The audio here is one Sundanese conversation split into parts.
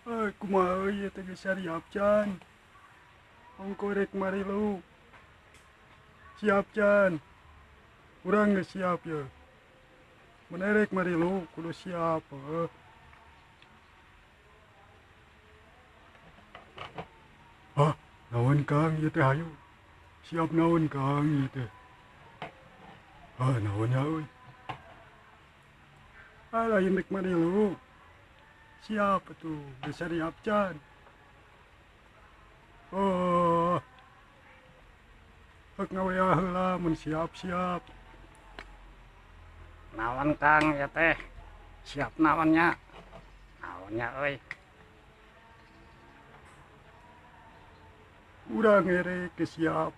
Kumaha euy ieu teh geus siap can. Ongko rek marilu. Siap can. Urang geus siap ye. Mun erek marilu kudu siap heuh. Hah, naon Kang ieu teh hayu. Siap naon Kang ieu teh. Ah, naon nya euy. Ah, lain rek marilu. Siap atuh, geus siap can. Oh. Hek ngawea heula mun siap-siap. Naon Kang ieu teh? Siap naon nya? Naon nya euy? Urang erek geus siap.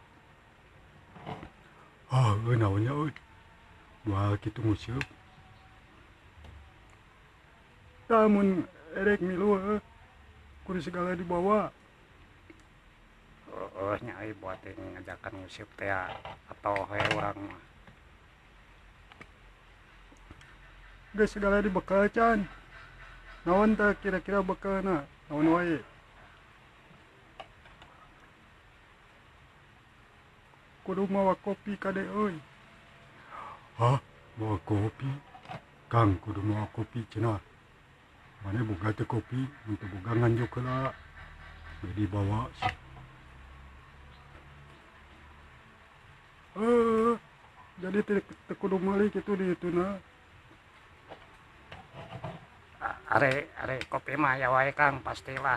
Ah, euy naon nya euy. Moal kitu nguseup. Tah mun erek milu heuh kudu segala dibawa. Heueuh nya euy buat ngajakan nguseup teh atoh we urang mah. Geus segala dibekal can. Naon tah kira-kira bekalna? Naon wae? Kudu mawa kopi kade euy. Hah, mawa kopi? Kang kudu mawa kopi cenah. Maneh boga teu kopi? Mun teu boga nganjuk heula. Ge dibawa. Heuh, jadi teu kudu meuli kitu di dituna. Ari ari kopi mah aya wae Kang pastilah.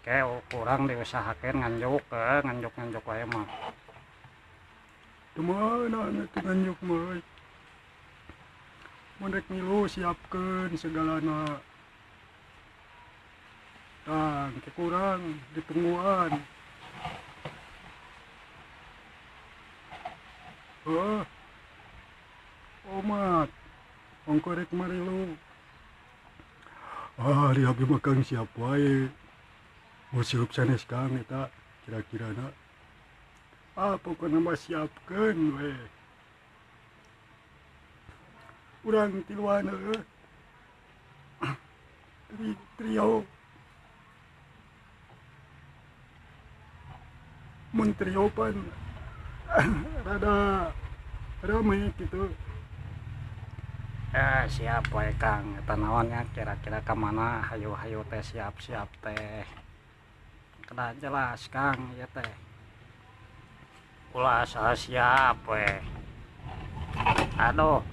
Ke kurang diusahakeun nganjuk nganjuk-nganjuk wae mah. Teu meunang atuh nganjuk mah euy. Mun rek milu siapkeun segalana. Tah, engke kurang ditungguan. Heuh. Omat. Ongko rek marilu. Ah, ari abdi mah Kang siap wae. Nguseup sanes Kang eta kira-kirana. Ah, pokona mah siapkeun we. Urang tiluan heueuh. Trio. Mun trio pan rada rame kitu. Siap wae Kang, eta naon nya kira-kira ka mana hayu-hayu teh siap-siap teh. Kedah jelas Kang ieu teh. Ulah salah siap we. Aduh.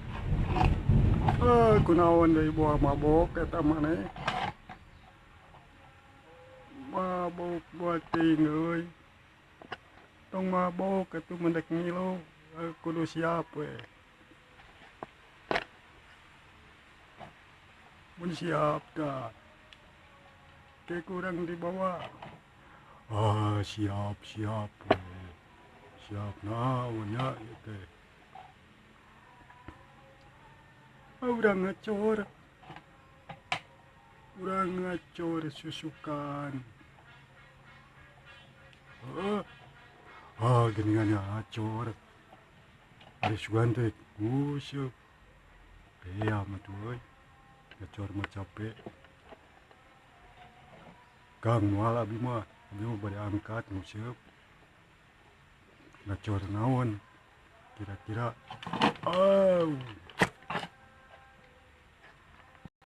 Ah, kunaon deui boa mabok eta maneh. Mabok buat teuing euy. Tong mabok atuh mun rek ngilu kudu siap we. Mun siap tah. Ke kurang dibawa. Ah, siap siap we. Siap naon nya ieu teh. Ah, urang ngacor. Urang ngacor susukan. Heuh. Ah, geuningan ngacor. Ari sugan teh nguseup. Rea mah tuh euy. Ngacor mah capek. Kang moal abdi mah, abdi mah bade angkat nguseup. Ngacor naon? Kira-kira au.